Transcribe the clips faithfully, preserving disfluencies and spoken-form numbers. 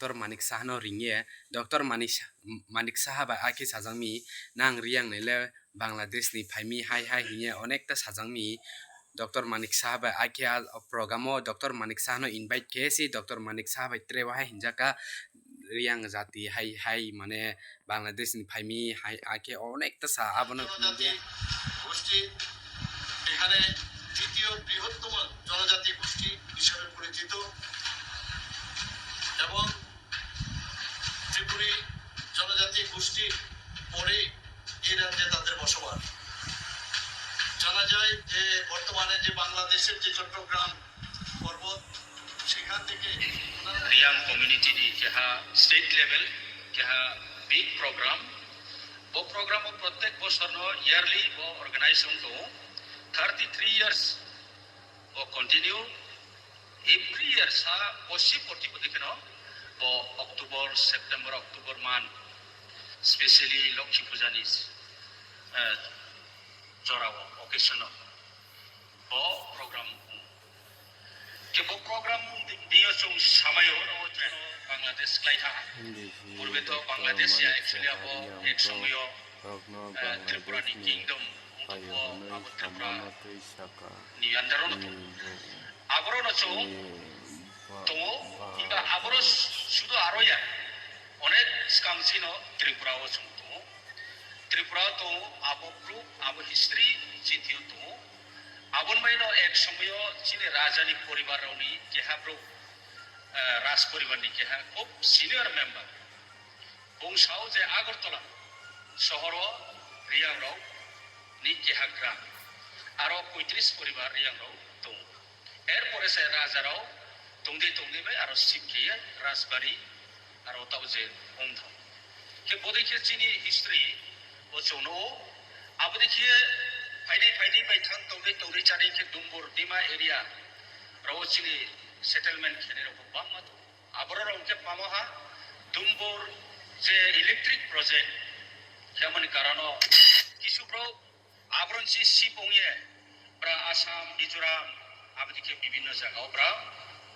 Doctor Manik Saha no ringye, Doctor Manik Sa-, Manik Saha bai akhe sajangmi, "Nang Riyang naile Bangladesh ni phaimi hai hai," hiye onekta sajangmi. Doctor Manik Saha bai akhe a program o Doctor Manik Saha no invite khe si, Doctor Manik Saha bai tre wahai hinjaka, "Riyang jati hai hai mane Bangladesh ni phaimi hai," akhe onekta sa abono. জনজাতি গোষ্ঠী, এখানে দ্বিতীয় বৃহত্তম জনজাতি গোষ্ঠী হিসাবে পরিচিত এবং ত্রিপুরী জনজাতি গোষ্ঠীর পরেই এই রাজ্যে তাদের বসবাস। জানা যায় যে বর্তমানে যে বাংলাদেশের যে চট্টগ্রাম পর্বত, সেখান থেকে ওনারা Riyang community ni keha state level keha big program. Bo program o prottek bosor no yearly bo organize wng tongo. Thirty three years bo continue. Every year sa bosi porti porti kheno bo October, September, October month, specially Lokhi Puja ni, eh, jora o occasion o bo program. Ke bo program di-, diyo chung samayo no Bangladesh klai tha. Purbe to Bangladesh ya actually abo ek somoyo, eh, Tripura ni kingdom, abo Tripura ni under o no tongo. Aboro no chung tongo, hiba aboro sudu aro ya. Onek skang chino Tripura o chung tongo. Tripura o tongo, abo proof, abo history chini thwi o tongo. Aboni bai no ek somoyo chini raja ni poribar rok ni keha bro, eh, raj poribar ni keha khub senior member. Bung sao je Agartala sohor o Riyang rok ni keha gram, aro poitris poribar Riyang rok tongo. Er pore se raja rok tongdi tongdi bai aro sip khe Rajbari aro tau je wng thang. Khe bodei khe chini history o chung nugo. Abodei khe phaidi phaidi bai thang tongdi tongdi chari khe Dumbur Dima area rok chini settlement khenai rok bangma tongo. Aborok rok hwnkhe pamo ha Dumbur je electric project khe amoni karano kisu borok aboroni si sip wngye bra Assam, Mizoram, aboni khe bibinno jaga o bra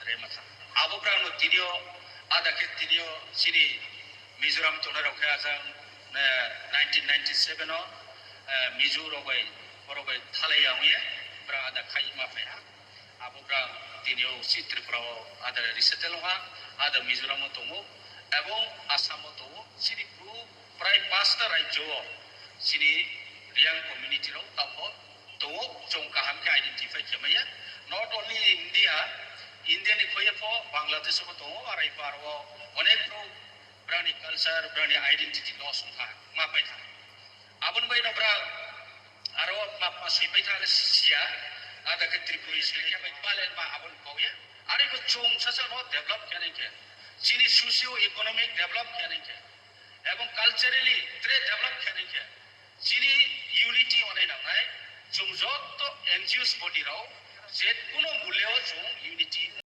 rema kha. Abo bra no tinio ada khe tinio chini Mizoram tongnai rok khe ajang, eh, nineteen ninety seven o, eh, Mizo rok bai borok bai thalai ya wngye bra ada khai ma phai ha. Abo bra tini o si Tripura o ada resettle wngha, ada Mizoram o tongo, ebong Assam o tongo. Chini bru prai pasta rajyo o chini Riyang community rok tamo tongo, chwng kaham khe identify khe maya. Not only India, India ni khoye pho Bangladesh o tongo, arai par o onek bru brani culture, brani identity loss wngkha, ma paikha. Aboni bai no bra aro ma, ma sui paikha le sia, ada khe Tripuri sui khe bai pale ma aboni kau ya. Ari ko chwng sasa no develop khe nai khe. Chini socio economic develop khe nai khe. Ebong culturally tre develop khe nai khe. Chini unity onai nangnai. Chwng jotto N G Os body rok je kuno mulyo chwng